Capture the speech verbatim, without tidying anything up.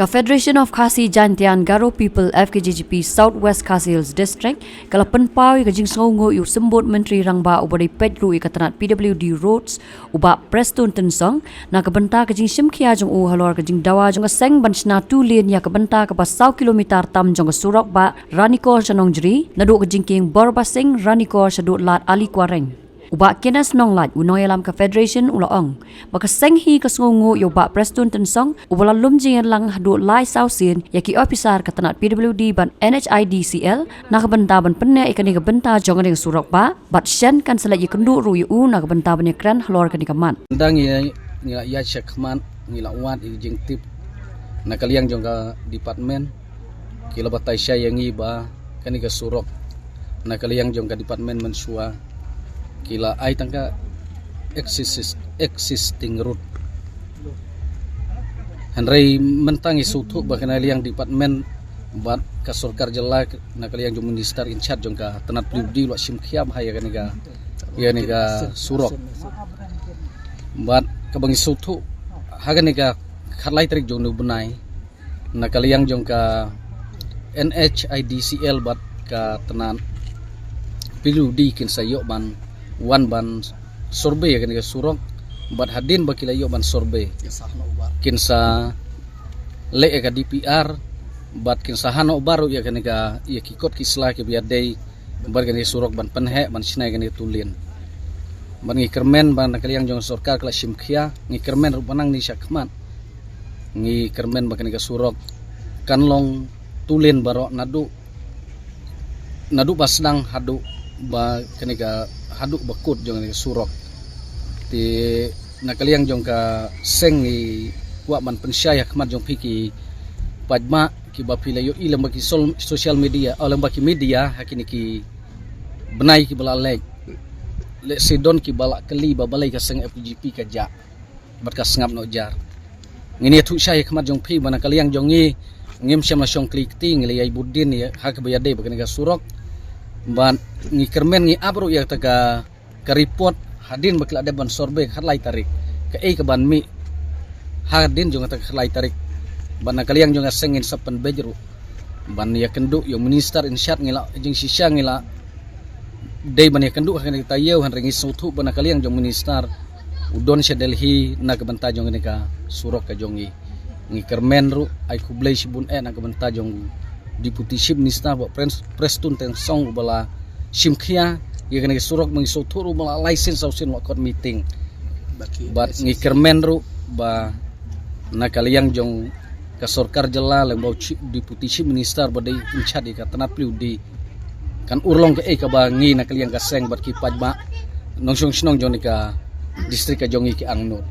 Ka Federation of Khasi Jaintia and Garo People, F K J G P, South West Khasi Hills District ka la pynpaw ïa ka jingsngewnguh ïa u Symbud Myntri Rangbah uba dei peit ruh ïa ka tnat P W D Roads, u Bah Prestone Tynsong, na ka bynta ka jingshimkhia jong u halor ka jingdawa jong ka seng ban shna two lane ïa ka bynta kaba saw kilometer tam jong ka surok bah Ranikor sha Nongjri, naduh ka jingkieng Borbasing Ranikor shaduh Lad Alikwareng. U Bah Kenneth Nonglait, u nongïalam ka Federation, u la ong ba ka seng hi ka sngewnguh ïa u Bah Prestone Tynsong uba la lum jingïalang haduh lai saw sien ïa ki ophisar ka tnat P W D bad N H I D C L na ka bynta ban pynneh ïa kane ka bynta jong kane ka surok bah, bad shen kan sa leit ïakynduh ruh ïa u na ka bynta ban ïakren halor kane ka mat. Nda ngi, ngi la ïaid shakhmat, ngi la wad ïa ka jingtip na ka liang jong ka department, ki la batai shai ïa ngi ba kane ka surok na ka liang jong ka department mynshuwa ki la ai tang ka exis-, existing road. Hynrei mynta ngi sngewthuh ba ka na liang department bad ka sorkar jylla na ka liang jong minister in charge jong ka tnat P W D la shimkhia bha ïa kane ka, ïa kane ka surok. Bad kaba ngi sngewthuh, ha kane ka khatlai tarik jong une u bnai, na ka liang jong ka N H I D C L bad ka tnat P W D kin sa ïoh ban wan ban survey ïa kane ka surok, bad hadien ba ki la ïoh ban survey kin sa leh ïa ka D P R, bad kin sa handover ruh ïa kane ka, ïa ki kot ki sla kiba ïadei bad kane ka surok ban pynheh ban shna ïa kane ka two lane. Bad ngi kyrmen ba na ka liang jong ka sorkar ka la shimkhia, ngi kyrmen ruh ba nangne shakhmat ngi kyrmen ba kane ka surok kan long two lane baroh naduh, naduh ba sdang haduh ba kane ka, haduh ba kut jong kane ka surok. Te na ka liang jong ka seng ngi kwah ban pynshai ha khmat jong phi ki paidbah kiba phi la ïohi lyngba ki sol-, social media, oh, lyngba ki media ha kine ki bnai kiba la leit. Lehse don kiba la kylli ba balei ka seng F K J P ka jah bad ka sngap noh jar. Ngin ïathuh shai ha khmat jong phi ba na ka liang jong ngi ngim shym la shong kli kti, ngi la ïai bud dien ïa ha kaba ïadei bad kane ka surok. Bad ngi kyrmen ngi ap ruh ïa kata ka, ka report hadien ba ki la dep ban survey ka khatlai tarik, kaei kaban mih hadien jong kata ka khatlai tarik. Bad na ka liang jong ka seng ngin sa pynbeit ruh ban ïakynduh ïa u minister in charge, ngi la jingshisha ngi la dei ban ïakynduh ha kane ka taïew, hynrei ngi sngewthuh ba na ka liang jong u minister u don sha Delhi na ka bynta jong kane ka surok ka jong ngi. Ngi kyrmen ruh, ai khublei shibun eh na ka bynta jong u Deputy Chief Minister Bah Pres-, Prestone Tynsong uba la shimkhia ïa kane ka surok, ba ngi sngewthuh ruh ba la lai sien saw sien la kot meeting. Bad ngi kyrmen ruh ba na ka liang jong ka sorkar jylla lyngba u chi-, Deputy Chief Minister ba dei in charge ïa ka tnat P W D kan urlong kaei kaba ngi na ka liang ka seng bad ki paidbah nongshong shnong jong kane ka district ka jong ngi ki angnud.